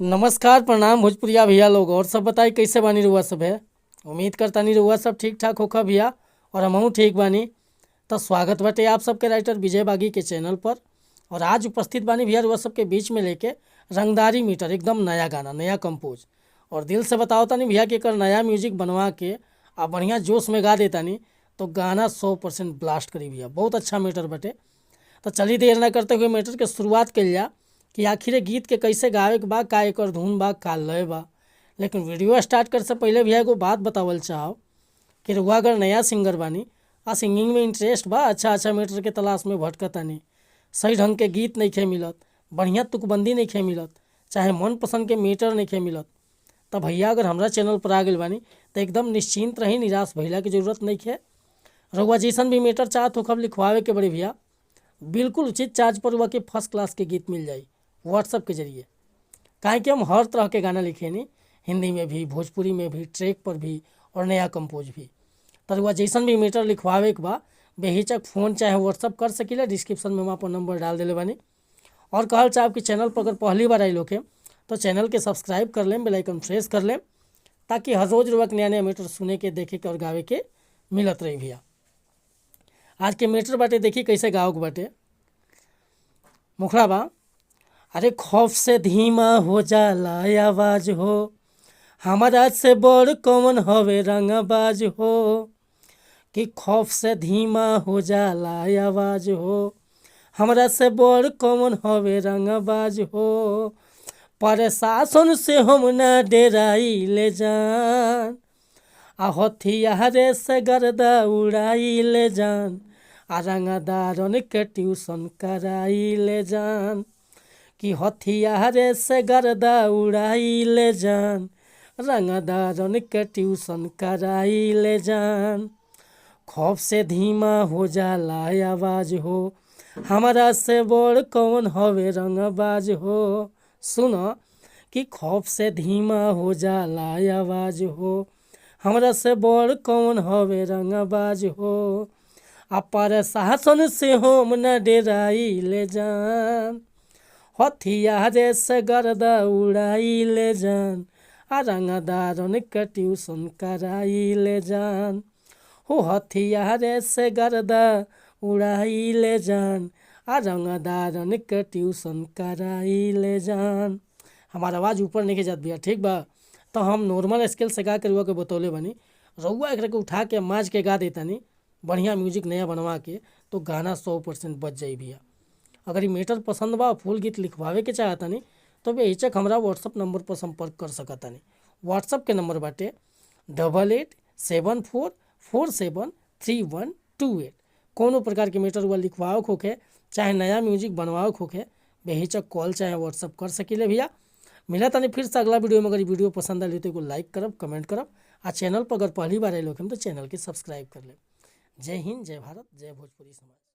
नमस्कार, प्रणाम भोजपुरिया भैया लोग। और सब बताई, कैसे बानी रुआ सब है? उम्मीद करतानी रुआ सब ठीक ठाक होखा भैया और हमहू ठीक बानी। तो स्वागत बाटे आप सबके राइटर विजय बागी के चैनल पर। और आज उपस्थित बानी भैया रुआ सबके बीच में लेके रंगदारी मीटर, एकदम नया गाना, नया कंपोज। और दिल से बताओ तानी भैया कि एकर नया म्यूजिक बनवा के आ बढ़िया जोश में गा देतानी तो गाना 100% ब्लास्ट करी भैया। बहुत अच्छा मीटर बाटे। तो चलिए, देर ना करते हुए मीटर के शुरुआत कइल जा कि आखिर गीत के कैसे गावे के बा, का एकर धुन बा, का लय बा। लेकिन वीडियो स्टार्ट करे से पहले भैया एगो बात बतावल चाहो कि रुआ अगर नया सिंगर बानी आ सिंगिंग में इंटरेस्ट बा, अच्छा अच्छा मीटर के तलाश में भटकतानी, सही ढंग के गीत नइखे मिलत, बढ़िया तुकबंदी नइखे मिलत, चाहे मनपसंद के मीटर नइखे मिलत, त भैया अगर हमरा चैनल पर आ गइल बानी तो एकदम निश्चिंत रही, निराश भइला के जरूरत नइखे। रउआ जैसन भी मीटर चाहत होखब लिखवावे के बड़े भैया, बिल्कुल उचित चार्ज पर रुआ के फर्स्ट क्लास के गीत मिल जाई व्हाट्सअप के जरिए। काहे कि हम हर तरह के गाना लिखेनी, हिंदी में भी, भोजपुरी में भी, ट्रैक पर भी और नया कंपोज भी। त रुआ जैसन भी मीटर लिखवावे के बा, बेहिचक फ़ोन चाहे व्हाट्सअप कर सकीला। डिस्क्रिप्शन में हम अपन नंबर डाल देले बानी। और कहल चाहब कि चैनल पर अगर पहली बार आइल होखे तो चैनल के सब्सक्राइब कर लेम, बेल आइकन प्रेस कर लेम, ताकि हर रोज रुआ के नया नया मीटर सुने के, देखे के और गावे के मिलत रही भैया। आज के मीटर बाटे, देखी कैसे गावे के बाटे। मुखड़ा बा, अरे खौफ से धीमा हो जाला आवाज हो, हमारा से बड़ कौन हवे रंगबाज हो। कि खौफ से धीमा हो जाला आवाज हो, हमरा से बड़ कौन हवे रंगबाज हो। प्रशासन से हम ना डेराइले जान, आ हथियारे से गर्दा उड़ाइले जान, आ रंगदारन के ट्यूशन कराइले जान। कि हथियारे से गर्दा उड़ाइले जान, रंगदारन के ट्यूशन कराइले जान। खौफ से धीमा हो जाला आवाज हो, हमारा से बड़ कौन हवे रंगबाज हो। सुन कि खौफ से धीमा हो जाला आवाज हो, हमरा से बड़ कौन हवे रंगबाज हो। आ प्रशासन से हम न डेराइले जान, हथियारे से गर्दा उड़ाइले जान, आ रंगदारन के ट्यूशन कराइले जान। हो हथियारे से गर्दा उड़ाइले जान, आ रंगदारन के ट्यूशन कराइले जान। हमार आवाज़ ऊपर नहीं जात भैया, ठीक बा? तो हम नॉर्मल स्केल से गा के रुआ के बतौले बानी। रउआ एकरा के उठा के माज के गा देतानी बढ़िया म्यूजिक नया बनवा के, तो गाना 100% बच जाई भैया। अगर ये मैटर पसंद बा, फुल गीत लिखवावे के चाहतानी तो बेहिचक हमरा व्हाट्सअप नंबर पर संपर्क कर सकतानी। व्हाट्सअप के नंबर बाटे 8874473128। कोनो प्रकार के मैटर हुआ लिखवाओ होखे चाहे नया म्यूजिक बनवाओ होखे, बेहिचक कॉल चाहे व्हाट्सअप कर सकीले भैया। मिला तानी फिर से अगला वीडियो में। अगर वीडियो पसंद आइल तो एगो लाइक करब, कमेंट करब आ चैनल पर अगर पहली बार आइल होखे तो चैनल के सब्सक्राइब कर लेब। जय हिंद, जय भारत, जय भोजपुरी समाज।